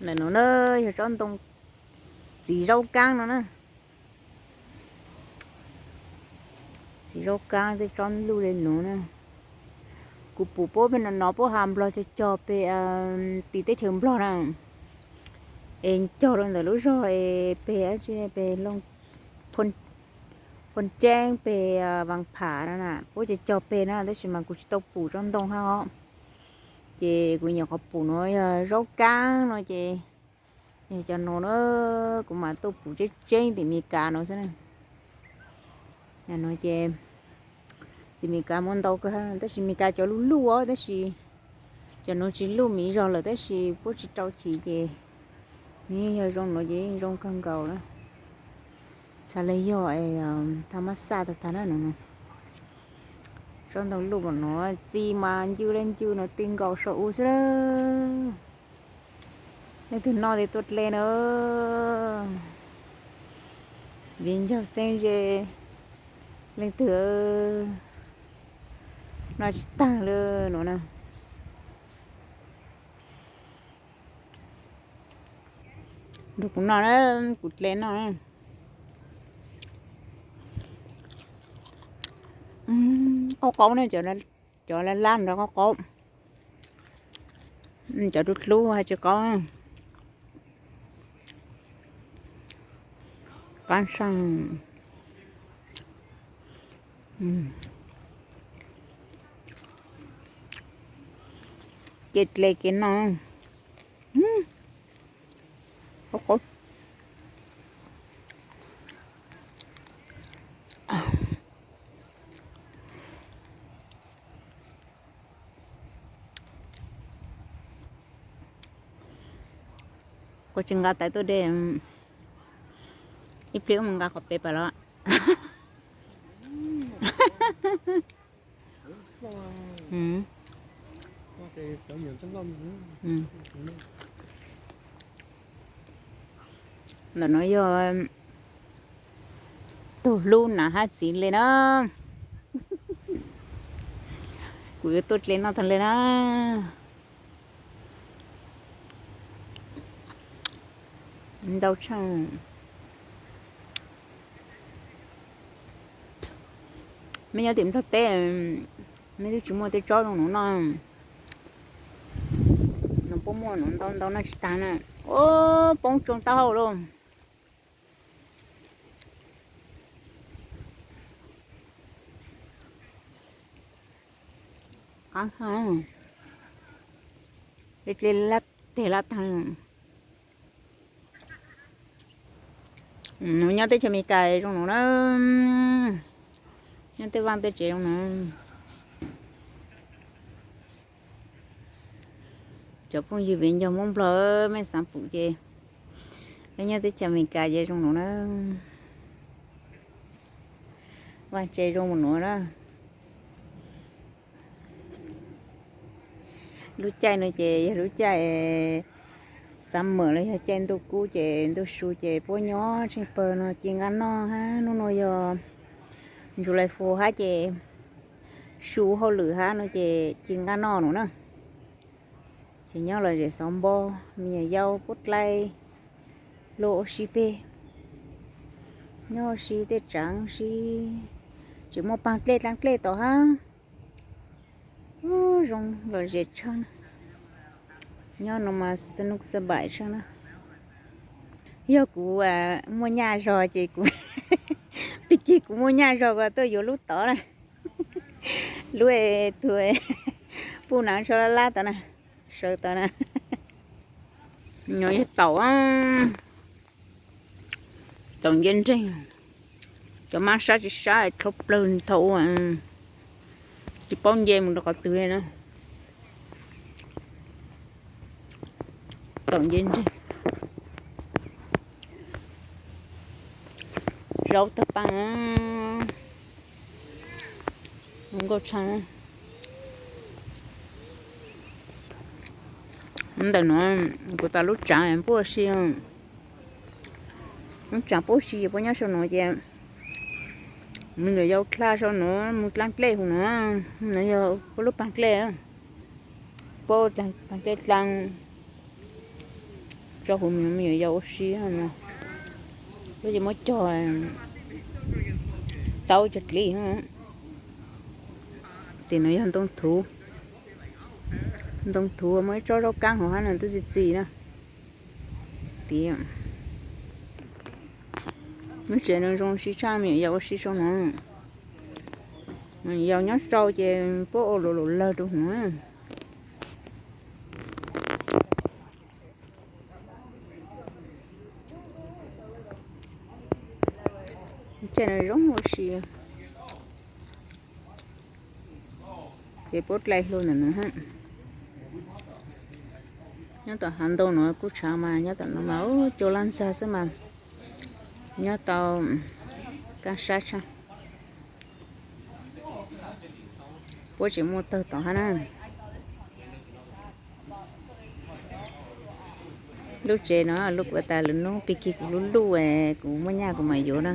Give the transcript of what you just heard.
Ntawm nuav na yog tsob ntoo txiv zaub kaab no na. Txiv zaub kaab tej tsob luj le nuav na. Kuv pum puab peg no no puab has Nplog cog cog peg tim teb chaws Nplog na. Es cog rau ntawm lub zog es peg, peg Phoo Ceeb peg Vaas Pham no na, puab cog cog peg na, tab sis mas kuv tsis tau pum tsob ntoo hab os. Ces kuv nyuam qhuav pum nuav yog zaub kaab no ces, yog cov nuav na, kuv mam tuaj pum tseeb tseeb tim Meskas no xwb na. Nuav ces tim Meskas muaj ntau kawg, tab sis Meskas cov luj luj os, tab sis cov nuav tsis luj miv zog lawm, tab sis puab tsis rau chim ces nws yog zoo nuav ces zoo kawg nkaus na. Txhad le yog thaj mab xaj tag tag na no. Tsob ntoo luj mas nuav txi mas ncw le ncw nuav ti nkaus saum u xwb. Leej twg noj tes tuaj dle na. Viv ncaus txheeb ze, leej twg noj tsis taag le nuav na. Nrug kuv noj na, kuv dle noj. Qaub qaub ne, cov lab lab nrog qaub qaub. Cov dlub dlub haj tsis qaub. Qaab saib. Kev dle kev noj. Qaub qaub. Kuv tsis nqa taiv tuaj de, ib pliag wb mus nqa qhov pem pam los. Ntawm no yog tug hlub nam hab txiv le na. Kuv yuav tuaj dle noj tag le na. Ntau tshaj. Mej nyob tim Nplog teb, mej twb tsis muaj tej tsob zoo nuav noj. Nuav puab muaj nuav ntau ntau noj tsis tag na. Ua poob tsoo taub hau lauj. Qaab hab, dle lab teg lab taag. Nyob teb chaws Amelikas zoo nuav na, nyob tej vaaj tej tsev zoo nuav. Cov phooj ywg viv ncaus Moob Nplog, mej xaav pum ces peb nyob teb chaws Amelikas ces zoo nuav na. Vaaj tse zoo nuav na. Lub caij no ces yog lub caij xab mam los yog caij ntuj kub ces ntuj su ces puab nyob tsheej pawg no ci nqaj noj hab. Hnub no yog July four hab ces su hauj lwm hab no ces ci nqaj noj no na. Ces nyob lom zem xov npo, me nyuam yaus puab dlai, luag ua si peg, nyob ua si tej tsaav ua si, tseem muaj paag dlej dlaab dlej tom hab. Zoo lom zem tshaj, nyob no mas xab nub xab npaim tshaj na. Yog kuv muaj nyaj zog ces kuv, pig kig kuv muaj nyaj zog kuv tuaj yuav lub tod na, lub tug puj nav tsho lab lab tod na, sawv tod na. No yog taum, taum nce nreeg, cov mab sab tsis sab dlhau plawg thaum ub, tsis paub nce mus rau qhov twg li na. Taum nce nreeg, zaub tawg paaj, zoo nkauj tshaj. Ntawm nuav kuv tas lub tsaav puab ua si, lub tsaav puab ua si puab nyob sau nuav ces me nyuam yaus dlha sau nuav mus dlaab dlej huv nuav, nuav yog puab lub paag dlej, puab paag dlej dlaa. Rau hauv me nyuam yau ua si no. Lub ces muab cog taub cog dlis. Tim no yog ntoo thuv, ntoo thuv muaj ib tsob zaub kab hauv hab no twb txi txiv na. Tim lub tsev no zoo si tshaj, me nyuam yau ua si sau no. Me nyuam yau nyob sau ces puab ua luam luam lawg rau hauv. Tsev no zoo ua si. Ces puab dlai hlua ntawm no. Nyob tom hav ntoo no kuj tshav mas nyob tom no mas ua cua laj ntxag xwb mas nyob tau kaj sab tshaj. Puab tseem muaj tawg tom hab na. Lub tsev no lub kuv tas lwm hnub pig kig kuv lub luj, kuv muaj nyaj kuv mam yuav na.